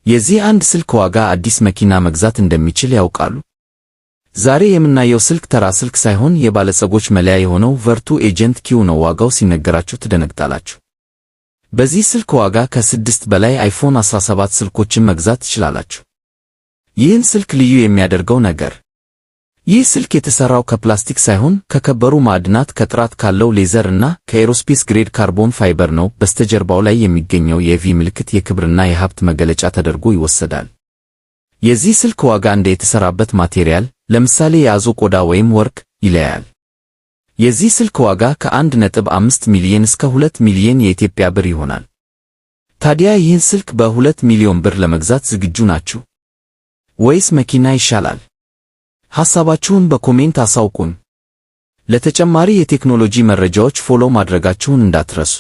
የዚህ አንድ ስልክ ዋጋ አዲስ መኪና መግዛት እንደሚችል ያውቃሉ? ዛሬ የምናየው ስልክ ተራ ስልክ ሳይሆን የባለጸጎች መለያ የሆነው Vertu Agent Q ነው። ዋጋው ሲነገራችሁ ትደነግጣላችሁ። በዚህ ስልክ ዋጋ ከስድስት በላይ iPhone 17 ስልኮችን መግዛት ትችላላችሁ። ይህን ስልክ ልዩ የሚያደርገው ነገር ይህ ስልክ የተሰራው ከፕላስቲክ ሳይሆን ከከበሩ ማዕድናት፣ ከጥራት ካለው leather እና ከ aerospace grade carbon fiber ነው። በስተጀርባው ላይ የሚገኘው የ V ምልክት የክብርና የሀብት መገለጫ ተደርጎ ይወሰዳል። የዚህ ስልክ ዋጋ እንደ የተሰራበት material፣ ለምሳሌ የአዞ ቆዳ ወይም ወርቅ፣ ይለያል። የዚህ ስልክ ዋጋ ከ1.5 ሚሊዮን እስከ 2 ሚሊዮን የኢትዮጵያ ብር ይሆናል። ታዲያ ይህን ስልክ በ2 ሚሊዮን ብር ለመግዛት ዝግጁ ናችሁ ወይስ መኪና ይሻላል? ሐሳባችሁን በ comment አሳውቁን። ለተጨማሪ የቴክኖሎጂ መረጃዎች follow ማድረጋችሁን እንዳትረሱ።